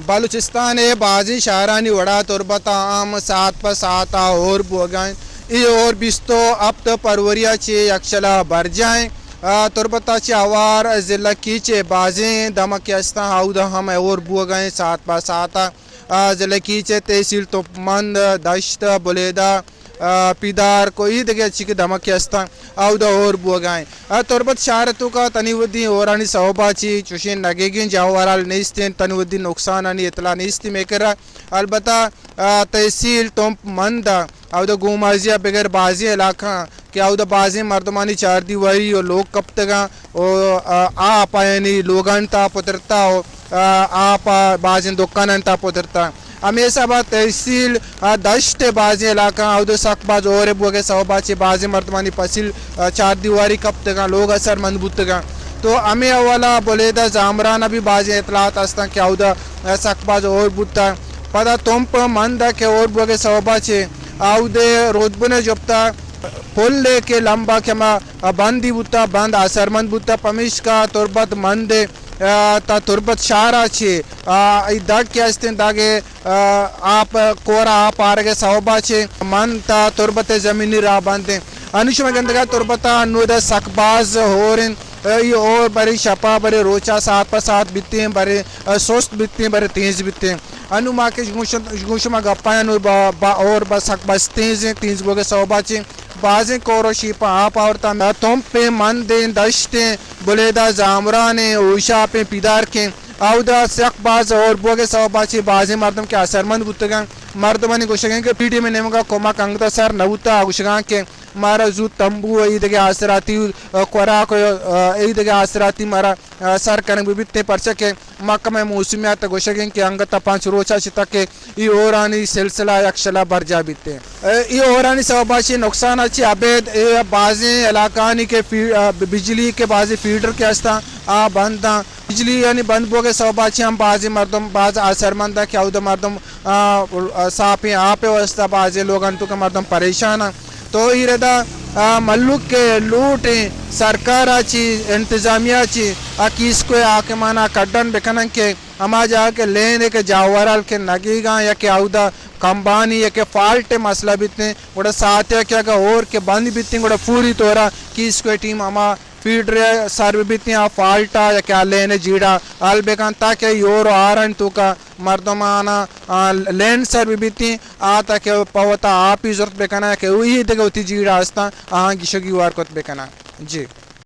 بلوچستان ءِ بازیں شہرانی وڑا تربت ءَ ہم ساعت پہ ساعت ءَ ہور بوگ ءَ انت۔ اے ہور بیست ءُ ہپت پروری ءَ چہ یکشل ءَ برجاہ انت۔ آ، تربت ءَ چہ ہوار ضلع کیچ ءِ بازیں دمگ کہ استاں، اودا ہم ہور بوگ ءَ انت ساعت پہ ساعت ءَ۔ آ، ضلع کیچ ءِ تحصیل تمپ مند، دشت، بلیدہ، آ، پیدار کو ای دگہ چی کہ دمگ کہ استاں، اودا ہور بوگ ءَ انت۔ آ، تربت شہر ءِ توکا تنی ودی ہورانی سوب ءَ چہ چوشیں نگیگیں جاور حال نیست انت، تنی ودی نقصانانی اطلاع نیست مئے کرا۔ البتہ، آ، تحصیل تمپ مند ءَ اودا گومازی ءَ بگر بازیں علاقہ کہ اودا بازیں مردمانی چاردیواری ءُ لوگ کپتگاں ءُ، آ، آپ آیانی لوگانی تہا پترتا ءُ، آ، آپ ءَ بازیں دکانانی تہا پترتا۔ ہمے حساب ءَ تحصیل، آ، دشت ءِ بازیں علاقہاں اودا سک باز ہور بوگ ءِ سوب ءَ چہ بازیں مردمانی پسیل، آ، چاردیواری کپتگاں، لوگ اثرمند بوتگاں۔ تو ہمے حوالہ ءَ بلیدہ زامران ءَ بھی بازیں اطلاعات ہستاں کہ اودا، آ، سک باز ہور بوتگ۔ پدا تمپ مند ءَ کہ ہور بوگ ءِ سوب ءَ چہ اودے رودبن ءِ جپت ءَ پل ءِ کہ لمب ءَ کہ ہما بندی بوتگ، بند اثرمند بوتگ، پمیشکا تربت مند ءِ، آ، تا تربت شہر ءَ چہ، آ، ای دگ کہ استیں دگ ءِ، آ، آپ کور ءَ آپ آرگ ءِ سوب ءَ چہ مند تا تربت ءِ زمینی راہ بند انت۔ انو شما گندگ ءَ تربت ءَ انو ادا سک باز ہور انت۔ ای ہور برے شپ ءَ برے روچ ءَ ساعت پہ ساعت بیتیں، برے، آ، سست بیتیں، برے تیز بیتیں۔ انو ما کہ گوں شم-، گوں شما گپ ءَ انو با، با ہور با سک باز تیز انت، تیز بوگ ءِ سوب ءَ چہ بازیں کور ءُ شیپاں آپ آورتاں۔ تمپیں، مندیں، دشتیں، بلیدہ زامرانیں، ہوشاپیں، پیدارکیں، اودا سک باز ہور بوگ ءِ سوب ءَ چہ بازیں مردم کہ اثرمند بوتگاں۔ مردمانی گوشگ انت کہ پی ڈی ایم ءِ نیمگ ءَ کمک انگت ءَ سر نہ بوتگ، گوشگ انت کہ مارا زوت تمبو ءُ ایدگہ آسراتی، آ، خوراک ءُ، آ، ایدگہ آسراتی مارا، آ، سر کنگ بہ بیتیں، پرچا کہ محکمہ موسمیات ءَ گوشگ انت کہ انگت ءَ پنچ روچ ءَ چہ تک ءَ اے ہورانی سلسلہ یکشل ءَ برجاہ بیتیں۔ اے، اے ہورانی سوب ءَ چہ نقصان ءَ چہ ابید اے بازیں علاقہانی کہ فی-، آ، بجلی کہ بازیں فیڈر کہ ہستاں، آ بند آں۔ بجلی یعنی بند بوگ ءِ سوب ءَ چہ ہم بازیں مردم باز اثرمند آں کہ اود ءَ مردم، آ، آ، ساپیں آپ ءِ واستہ بازیں لوگانی توک ءَ مردم پریشان آں۔ تو اے ردا، آ، مھلوک کہ لوٹیں سرکار ءَ چہ، انتظامیہ ءَ چہ، آ کیسکو ءِ حاکمان ءَ کڈن بکنن کہ ہما جاگہ کہ لین ءِ کہ جاورال کہ نگیگاں یا کہ اودا کمبانی یا کہ فالٹ ءِ مسئلہ بیتیں، گڑا ساعتے ءَ کہ اگاں ہور کہ بند بیتیں، گڑا فوری طور ءَ کیسکو ءِ ٹیم ہما فیڈر ءَ سر بہ بیتیں، آ فالٹ ءَ یا کہ آ لین ءِ جیڑہ حل بکن، تاکہ اے ہور ءُ ہارانی توک ءَ مردماناں، آ، لین سر بہ بیتیں، آ تاکہ پہ وت ءَ آپی زرت بکناں کہ اے دگہ وتی جیڑہ ہستاں، آہاں گیشگی ہوار کت بکناں۔ جی۔